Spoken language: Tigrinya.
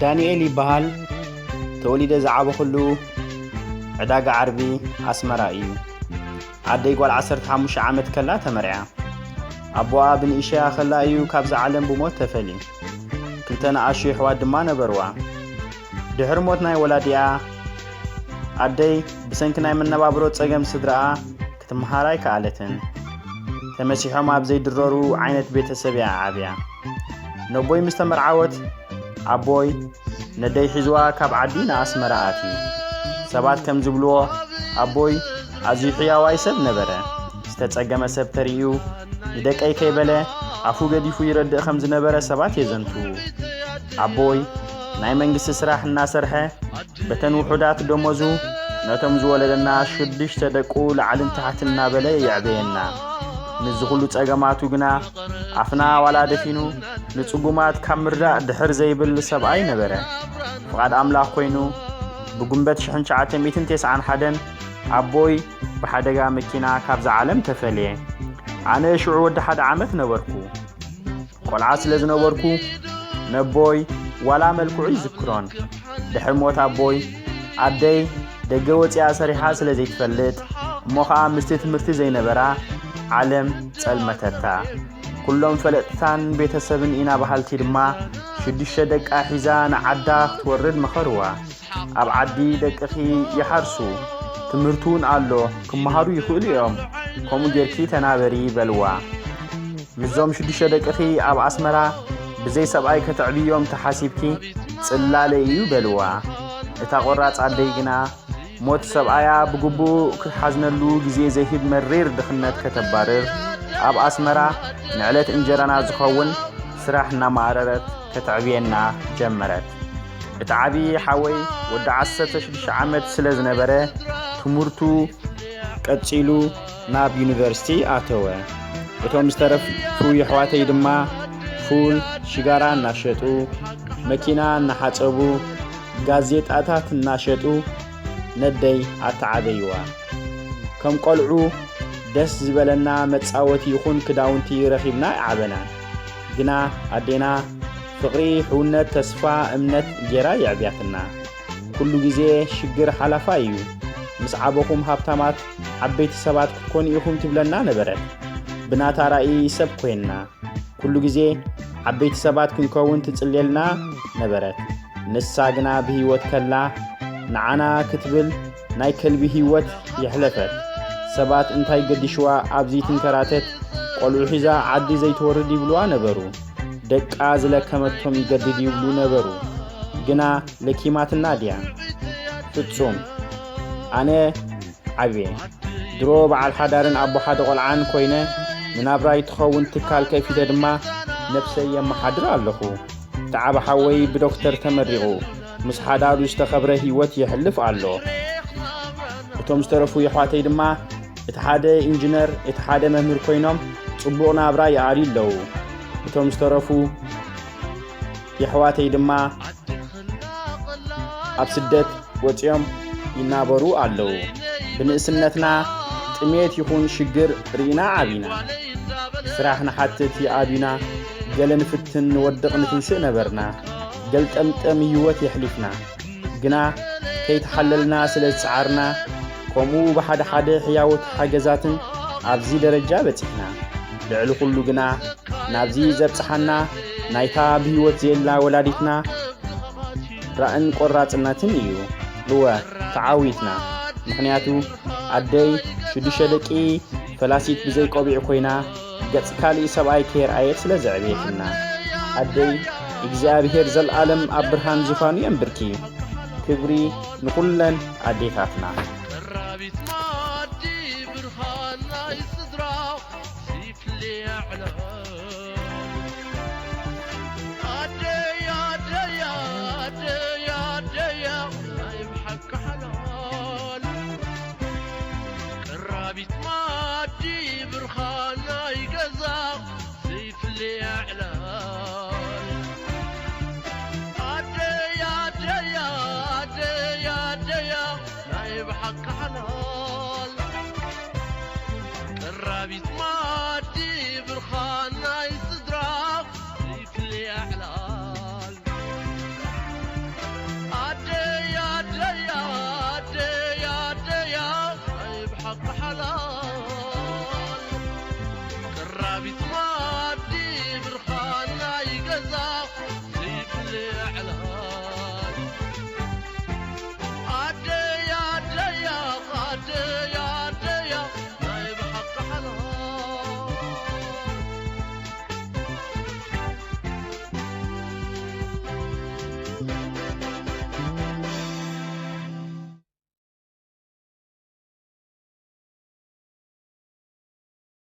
ዳንኤል ይበሃል። ተወሊደ ዝዓበኹሉ ዕዳጋ ዓርቢ ኣስመራ እዩ። ኣደይ ጓል ዓሰርተ ሓሙሽተ ዓመት ከላ ተመርዕያ። ኣቦኣ ብንእሽያ ከላ እዩ ካብዛ ዓለም ብሞት ተፈልዩ። ክልተ ንኣሽቱ ኣሕዋት ድማ ነበርዋ። ድሕሪ ሞት ናይ ወላዲኣ፣ ኣደይ ብሰንኪ ናይ መነባብሮ ጸገም ስድራኣ ክትመሃር ኣይከኣለትን። ተመሲሖም ኣብ ዘይድረሩ ዓይነት ቤተሰብ እያ ዓብያ። ነቦይ ምስ ተመርዓወት፣ ኣቦይ ነደይ ሒዝዋ ካብ ዓዲ ንኣስመራ ኣትዩ። ሰባት ከም ዝብልዎ፣ ኣቦይ ኣዝዩ ሕያዋይ ሰብ ነበረ። ዝተጸገመ ሰብ ተርእዩ ንደቀይ ከይበለ ኣፉ ገዲፉ ይረድእ ከም ዝነበረ ሰባት የዘንትዉ። ኣቦይ ናይ መንግስቲ ስራሕ እናሰርሐ በተን ውሑዳት ደሞዙ ነቶም ዝወለደና ሽዱሽተ ደቁ ላዕልን ታሕትን እናበለ የዕበየና። ምስዚ ኩሉ ጸገማቱ ግና ኣፍና ዋላ ደፊኑ ንጽጉማት ካብ ምርዳእ ድሕር ዘይብል ሰብኣይ ነበረ። ፍቓድ ኣምላኽ ኮይኑ ብጉንበት ሽሕን ትሽዓተ ሚእትን ተስዓን ሓደን ኣቦይ ብሓደጋ መኪና ካብዛ ዓለም ተፈልየ። ኣነ ሽዑ ወዲ ሓደ ዓመት ነበርኩ። ቆልዓ ስለ ዝነበርኩ ነቦይ ዋላ መልክዑ ይዝክሮን። ድሕሪ ሞት ኣቦይ ኣደይ ደገ ወፂኣ ሰሪሓ ስለ ዘይትፈልጥ እሞ ኸዓ ምስቲ ትምህርቲ ዘይነበራ ዓለም ጸልመተታ። ኩሎም ፈለጥታን ቤተሰብን ኢና በሃልቲ ድማ ሽዱሽተ ደቃ ሒዛ ንዓዳ ክትወርድ መኸርዋ። ኣብ ዓዲ ደቅኺ ይሓርሱ፣ ትምህርቲ እውን ኣሎ፣ ክመሃሩ ይኽእሉ እዮም፣ ከምኡ ጌርኪ ተናበሪ በልዋ። ምስዞም ሽዱሽተ ደቅኺ ኣብ ኣስመራ ብዘይ ሰብኣይ ከተዕብዮም ተሓሲብኪ ጽላለ እዩ በልዋ። እታ ቆራጽ ኣደይ ግና ሞት ሰብኣያ ብግቡእ ክትሓዝነሉ ግዜ ዘይህብ መሪር ድኽነት ከተባርር ኣብ ኣስመራ ንዕለት እንጀራና ዝኸውን ስራሕ እናማረረት ከተዕብየና ጀመረት። እቲ ዓቢ ሓወይ ወዲ ዓሰርተ ሽዱሽተ ዓመት ስለ ዝነበረ ትምህርቱ ቀጺሉ ናብ ዩኒቨርሲቲ ኣተወ። እቶም ዝተረፉ የሕዋተይ ድማ ፉል፣ ሽጋራ እናሸጡ፣ መኪና እናሓጸቡ፣ ጋዜጣታት እናሸጡ ነደይ ኣተዓበይዋ። ከም ቆልዑ ደስ ዝበለና መጻወቲ ይኹን ክዳውንቲ ረኺብና ኣይዓበናን። ግና ኣዴና ፍቕሪ፣ ሕውነት፣ ተስፋ፣ እምነት ጌራ የዕብያትና። ኩሉ ግዜ ሽግር ሓላፋይ እዩ። ምስ ዓበኹም ሃብታማት ዓበይቲ ሰባት ክትኮኑ ኢኹም ትብለና ነበረት። ብናታ ራእይ ሰብ ኮይንና። ኩሉ ግዜ ዓበይቲ ሰባት ክንከውን ትጽልየልና ነበረት። ንሳ ግና ብህይወት ከላ ንዓና ክትብል ናይ ከልቢ ህይወት የሕለፈት። ሰባት እንታይ ገዲሽዋ ኣብዚ ትንከራተት፣ ቆልዑ ሒዛ ዓዲ ዘይትወርድ ይብልዋ ነበሩ። ደቃ ዝለከመቶም ይገድድ ይብሉ ነበሩ። ግና ለኪማትና ድያ? ፍጹም። ኣነ ዓብየ። ድሮ በዓል ሓዳርን ኣቦ ሓደ ቆልዓን ኮይነ ንናብራይ ትኸውን ትካል ከፊተ ድማ ነብሰይ የመሓድር ኣለኹ። እቲ ዓቢ ሓወይ ብዶክተር ተመሪቑ ምስ ሓዳሩ ዝተኸብረ ህይወት የሕልፍ ኣሎ። እቶም ዝተረፉ የሕዋተይ ድማ እቲ ሓደ ኢንጂነር፣ እቲ ሓደ መምህር ኮይኖም ጽቡቕ ናብራ ይኣልዩ ኣለዉ። እቶም ዝተረፉ የሕዋተይ ድማ ኣብ ስደት ወጺኦም ይናበሩ ኣለዉ። ብንእስነትና ጥሜት ይኹን ሽግር ርኢና ዓቢና። ስራሕ ንሓትት ይኣቢና፣ ገለ ንፍትን ንወድቕ ንትንስእ ነበርና። ገልጠምጠም ህይወት የሕሊፍና። ግና ከይተሓለልና ስለ ዝጸዓርና፣ ከምኡ ብሓደ ሓደ ሕያዎት ሓገዛትን ኣብዚ ደረጃ በጺሕና። ልዕሊ ኩሉ ግና ናብዚ ዘብጽሓና ናይታ ብህይወት ዘየላ ወላዲትና ራእን ቆራጽነትን እዩ። እወ፣ ተዓዊትና። ምኽንያቱ ኣደይ ሽዱሽተ ደቂ ፈላሲት ብዘይ ቆቢዕ ኮይና ገጽ ካልእ ሰብኣይ ከየርኣየት ስለ ዘዕበየትና። ኣደይ እግዚኣብሔር ዘልኣለም ኣብ ብርሃን ዙፋኑ የንብርኪ። ክብሪ ንኹለን ኣዴታትና። ቀራቢት መኣዲ ብርሃን ናይ ስድራ ዘይፍለ ዕላል። ኣደይ ኣደይ ኣደይ ኣደይ ናይ ብሓቂ ሓላል። ቀራቢት መኣዲ ብርሃን ናይ ገዛ ዘይፍለ ዕላል። ኣደይ ኣደይ ኣደይ ኣደይ ናይ ብሓቂ ሓላል።